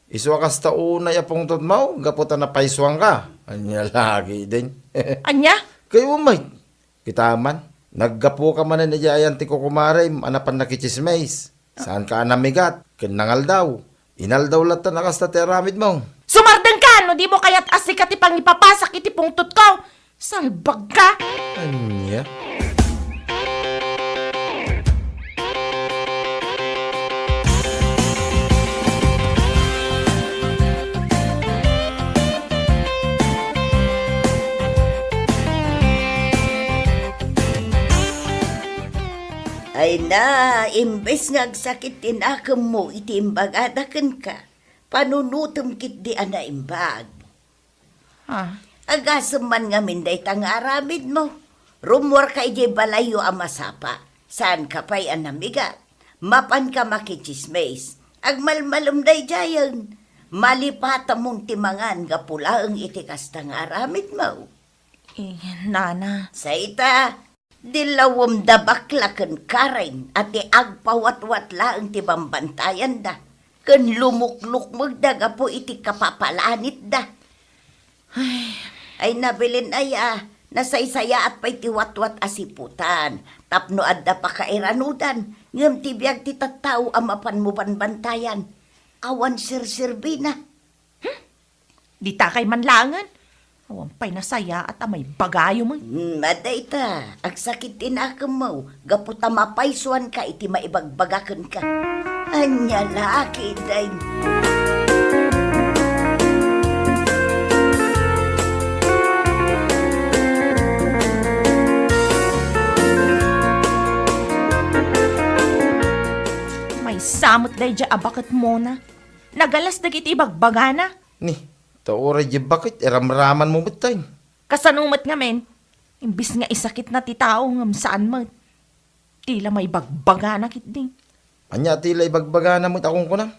Isu a kasta unay a pungtotmo gapu ta napaysuanka. Ania la ketdin? Ania? Kayatmo met. Kita man, naggapuka manen idiay ayan ti kukumarem a napan nakitsismis. Saanka a namigat ken nangaldaw. Inaldaw latta a kasta ti aramidmo. Sumardengka no dimo kayat a sika ti pangipapasak iti pungtotko. Salbagka! Ania? Ay na, imbes nga agsakit ti nakemmo iti imbagada kenka, panunotem ketdi a naimbag. Ah. Agasem man ngamin dayta nga aramidmo. Rummuarka idiay balayyo a masapa. Saanka pay a namigat. Mapanka makitsismis. Agmalmalem daydiayen. Malipatamon ti mangan gapu laeng iti kasta nga aramidmo. Eh, nana. Sayta, Dilawem da Bakla ken Karen a ti agpawatwat laeng ti bambantayanda, ken lumuklukmegda gapu iti kapapalanitda. Ay. Ay, nabilin aya, nasaysayaat pay ti watwat a siputan, tapno adda pakairanudan, ngem ti biag ti tattao a mapanmo banbantayan, awan serserbina. Hmm? Ditakay man laengen. Awan pay nasayaat a maibagayo met. Hmm, adda ita, agsakit ti nakemmo, gapu ta mapaysuanka iti maibagbaga kenka. Ania la ketdin? Maysa met daydiay a baketmona. Nagalas dagiti ibagbagana. Ni, ta uray diay baket, iramramanmo met tay. Kasano met ngamin? Imbes nga isakitna ti tao, ngem saan met. Ti la maibagbagana ketdi. Ania ti la ibagbagana met a kunkunam?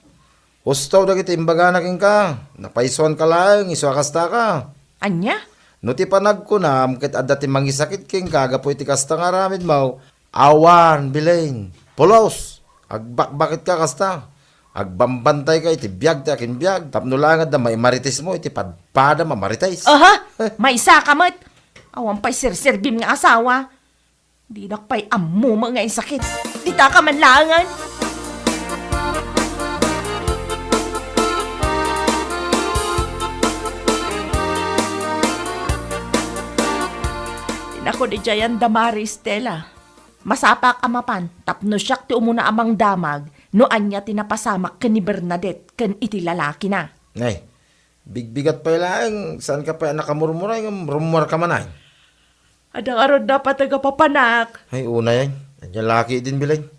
Husto dagiti imbagana kenka, napaysuanka laeng, isu a kastaka. Ania? No ti panagkunam ket adda ti mangisakit kenka gapu iti kasta nga aramidmo, awan, Belen. Pulos! Agbakbaketka kasta. Agbambantayka iti biag ti akinbiag, tapno laeng adda maimaritesmo iti padpadam a marites. Aha! Maysaka met! Awan pay serserbim nga asawa. Dinak pay ammo met nga insakit. Ditaka man laengen. Dinakon idiayan da Mari Estela. Masapak a mapan tapno siak ti umuna a mangdamag no ania ti napasamak ken ni Bernadette ken iti lalakina. Nay, bigbigat pay laeng, saanka pay a nakamurmuray ngem rummuarka man ay. Adda ngarud napateg a papanak. Ay, unay ay. Ania la ketdin, Belen.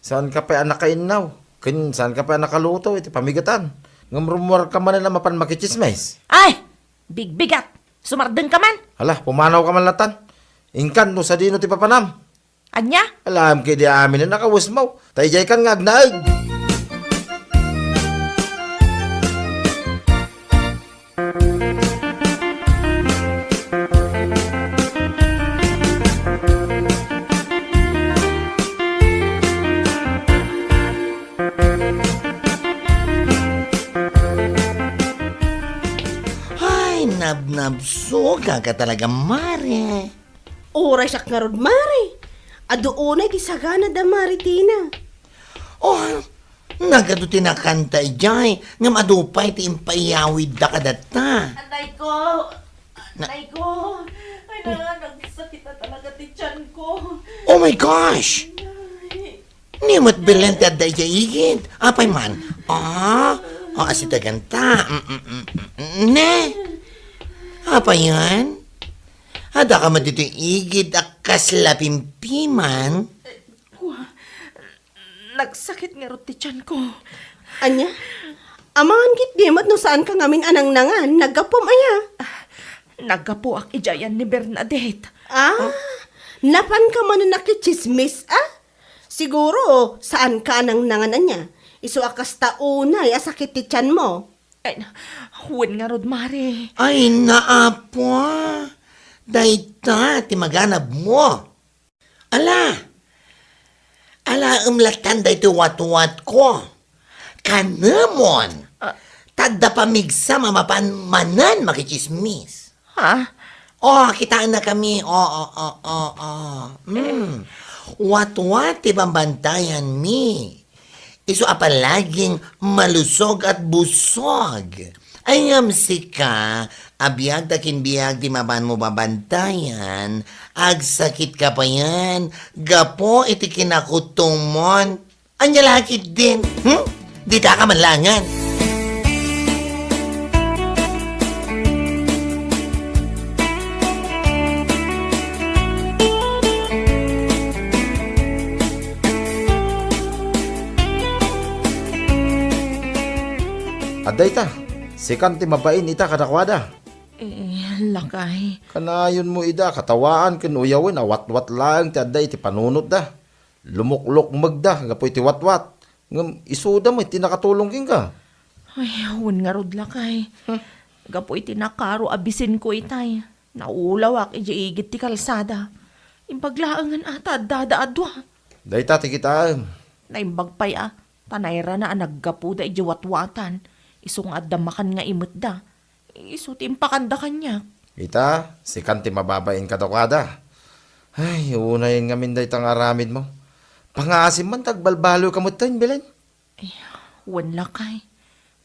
Saanka pay a nakainnaw. Ken saanka pay a nakaluto iti pamigatan. Ngem rummuarka manen a mapan makitsismis. Ay! Bigbigat! Sumardengka man! Hala, pumanawka man latan. Inkan no sadino ti papanam. Ania? Alam ketdi amin a nakawesmo. Ta idiay kan nga agnaed. Ay, nabnabsogak talaga, Mare. Uray siak ngarud, Mare. Adu unay ti sagana da Mare Tina. Oh, nagadu ti nakanta idiay, ngem adu pay ti impaiyawidda kadatta. Atay ko! Na- Atay ko! Ay, na, nagsakit na talaga ti tiyan ko. Oh my gosh! Ay. Ni met Belen ti adda idiay igid. Apay man? Ah, ah, asitagan ta. Mm, mm, mm, mm, ne? Apay yan? Adda ka met ditoy igid a kasla pimpiman? Kua, nagsakit ngarud ti tiyan ko. Ania? Amangan ketdi met no saanka ngamin a nangnangan, naggapuam aya? Ah, Naggapuak idiay ni Bernadette. Ah? Napanka manen a nakitsismis, ah? Siguro, saanka a nangnangan ania. Isu a kasta unay a sakit ti tianmo. Ay, wen ngarud, Mare. Ay, naapo. Dayta ti maganabmo. Ala, alaem lattan daytoy watwatko. Kanemon, ah, ta adda pamigsam a mapan manen makitsismis. Ha? Oh, kitaennakami. Oh, oh, oh, oh, oh. Mm. Watwat ti bambantayanmi. Isu a palaging malusog at busog. Ay, ngem sika, a biag ta kin biag ti mapanmo babantayan, agsakitka payen, gapu iti kinakutomon. Ania la ketdin, hmm? Ditaka man laengen. Adda ita, sikan ti mabain ita kadakuada. Eh, lakay. Kanayonmo ida katawaan ken uyawen a watwat laeng ti adda iti panunotda. Lumuklukmegda gapu iti watwat. Ngem isuda met ti nakatulong kenka. Ay, wen ngarud, lakay. Hmm. Gapu iti nakaro a bisinko itay, naulawak idiay igid ti kalsada. Imbag laengen a ta addada a dua. Dayta ti kitaem. Naimbag pay a, ta nairana a naggapuda idiay watwatan, isu nga adda makan nga imetda. Isu ti impakanda kaniak. Ita, sikan ti mababain kadakuada. Ay, unayen ngamin dayta nga aramidmo. Pangaasim man ta agbalbaliwka metten, Belen. Eh, wen lakay.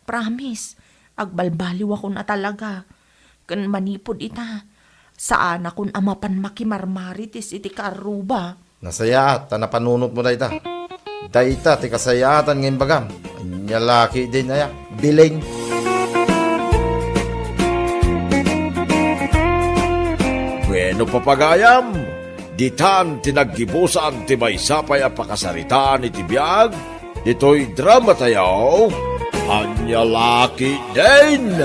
Promise, agbalbaliwakon a talaga. Ken manipud ita, saanakon a mapan makimarmarites iti kaarruba. Nasayaat ta napanunotmo dayta. Dayta ti kasayaatan nga imbagam. Ania la ketdin aya, Belen. Bueno, papagayam, ditan ti naggibusan ti maysa pay a pakasaritaan iti biag ditoy dramatayo, Ania la ketdin.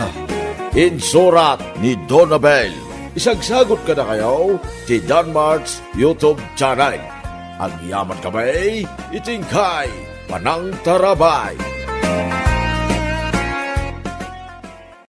Insurat ni Donabel. Isagsagot kadakayo ti Danmart's YouTube channel. Agyamankami iti inkay panangtarabay.